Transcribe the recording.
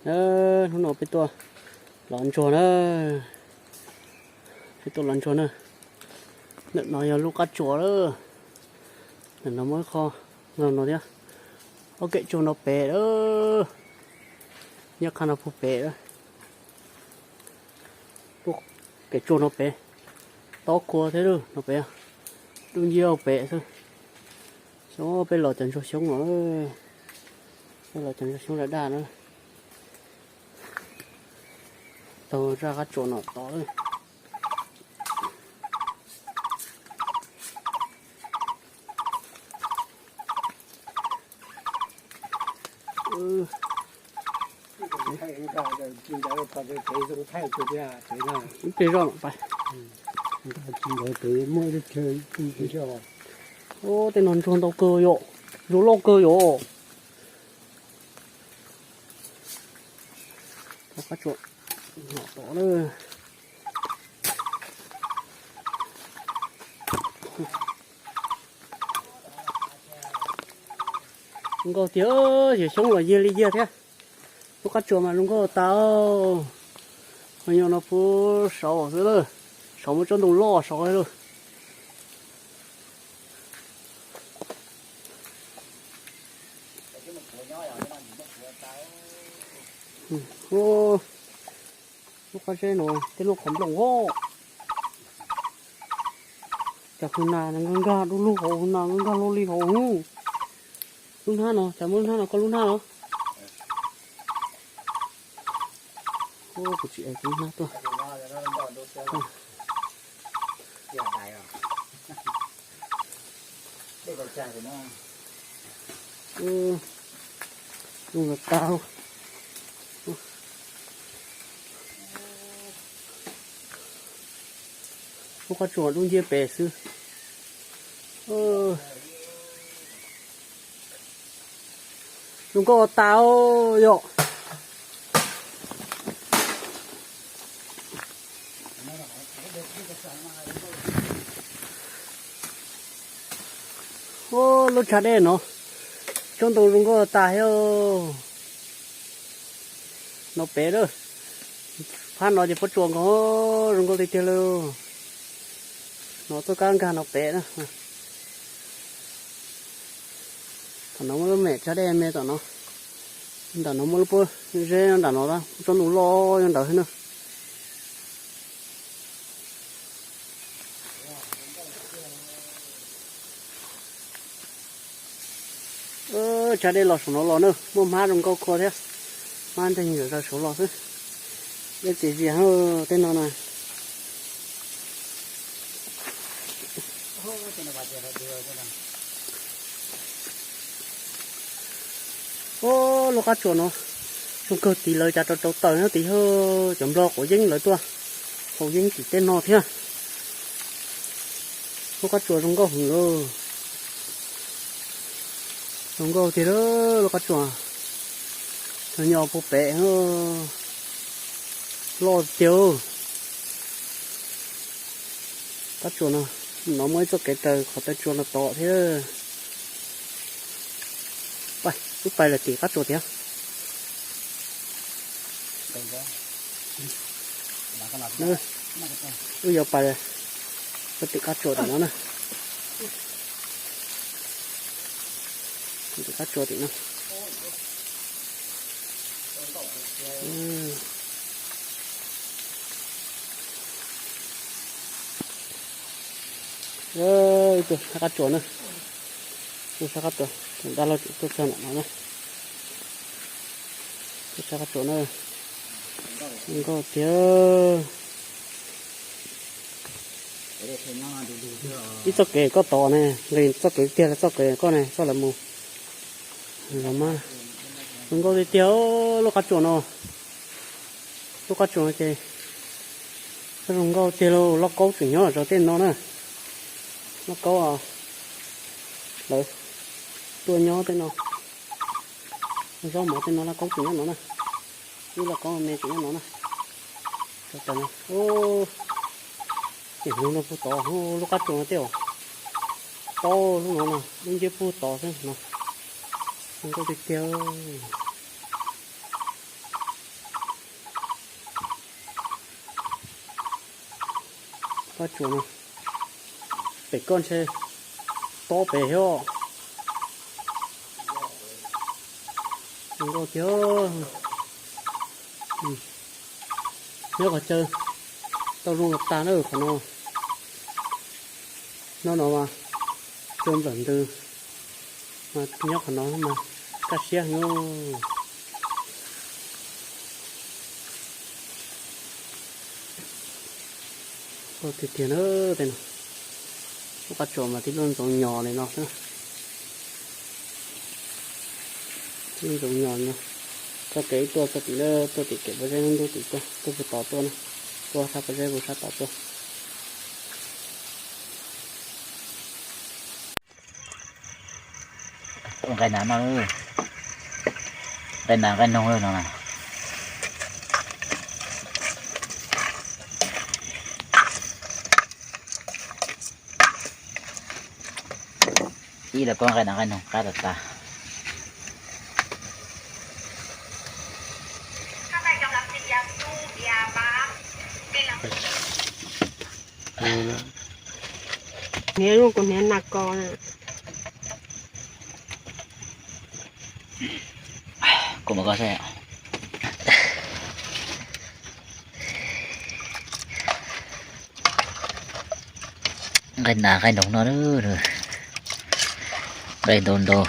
Hnub no peb tuaj lov ntsuag na, peb tuaj lov ntsuag na. Ntawm no yog lub qab tsuas lawm. Ntawm no muaj ib qho no thiab. Ob kem tsuag no pem lawm, nyob qhov no puag pem lawm. Lub kem tsuag no pem, tob kua thiab lawm no pem, dub nciab pem xwb. Xyov peb los cov ntsuag xyoob no, peb los cov ntsuag xyoob daj daj na, taug zaj qab tsuas no tod lawm. Ib pliag zoj no pais. Ua tej no ntsuag ntau kawg yom, ntsuag loj kawg yom. Qab tsuas no tod na. Zoo nkauj tiag, yawm xyoob los yiag li yiag thiab. Lub qab tsuas mas zoo nkauj tas. Ho nyob no puag saud xwb lawm, saud muaj tsob ntoo loj saud lawm. Lub qab zeb no tej lub qhov nplooj os. Cov hwj nas nkag nkag dub lug hauv, hwj nas nkag nkag luaj li hauv. Lub hnab no, cas muaj lub hnab no, koj lub hnab no. Kuv tsis ev kuv lub hnab tuaj. Zoo tas. Lub qab tsuas dub nciab pem xwb. Zoo nkauj tas yom. Ua lub tshav dej no, tsob ntoo zoo nkauj tas thiab. No pem lawm, phab no ces pob tsuas nkaus, zoo nkauj tiag tiag li. No tuaj kab nkag no pem na. Tom no muaj lub mem tshav dej me tom no. Nram no muaj lub pob zeb nram no, tsob ntoo loj nyob nram no na. Tshav dej los saum no los na, muaj hmab zoo nkauj kho thiab. Hmab nteg zaws saud los xwb. Dej txias zias tej no na. Ua lub qab tsuas no zoo kawg, tiv lawv cas rau rau taws nyob tid, cov nplog quav yeeb lawv tuaj haus yeeb tim tej no thiab. Lub qab tsuas zoo nkauj heev, zoo nkauj tiag lub qab tsuas. Nyob puag pem, loj tiag. Qab tsuas no, no muaj ib txoj kev raws qhov taw tsua no tod thiab. Wb pais lawm tim qab tsuas tiag. Wb yuav pais tim qab tsuas tim no na. Tim qab tsuas tim no. Ib tug sab qab tsuas na, tug sab qab tsuas, dab laug tseem tuaj txog ntawm no na. Tug sab qab tsuas na, zoo nkauj tiag. Ib txoj kev koj tod ne, nqis txoj kev tiag, txoj kev koj ne, koj lawv mus. Los mas zoo nkauj tiag tiag lub qab tsuas no. Lub qab tsuas no ces zoo nkauj tiag lauj, lauj kaub tseem nyob zov tej no na. Lauj kaub lawv tuaj nyob tej no, zaub mov tej no lauj kaub tseem nyob no na. Ib lauj kaub me tseem nyob no na. Tau tas no, tseem hnub no puag tod, lub qab tsuas no tej os. Tau lub no no, lub nceb puag tod xwb no. Zoo nkauj tiag tiag. Koj tsuam no, pem koj ntshe tob pem thiab. Zoo nkauj tiag. Nyob qhov chaw tau zoo los tag na qhov no. Hnub no mas cua nplawm ntws mas nyob qhov no mas kaj siab heev. Tiag tiag na, tej no lub qab tsuas mas tib lub ntxoov nyos li no xwb. Tib lub ntxoov nyos no. Txoj kev tuaj txoj tim, tuaj tim kev pob zeb ntub tim tuaj, tuaj puag tod tuaj na, tuaj sab pob zeb puag sab tod tuaj. Nqaij nas no, nqaij nas nqaij noog no na. Ib los koj nqaij nas nqaij noog qab tas tas. Hniav zoo kuv hniav nas kos na. Kuv mam koj saib. Nqaij nas nqaij noog no, nqaij ntau ntau.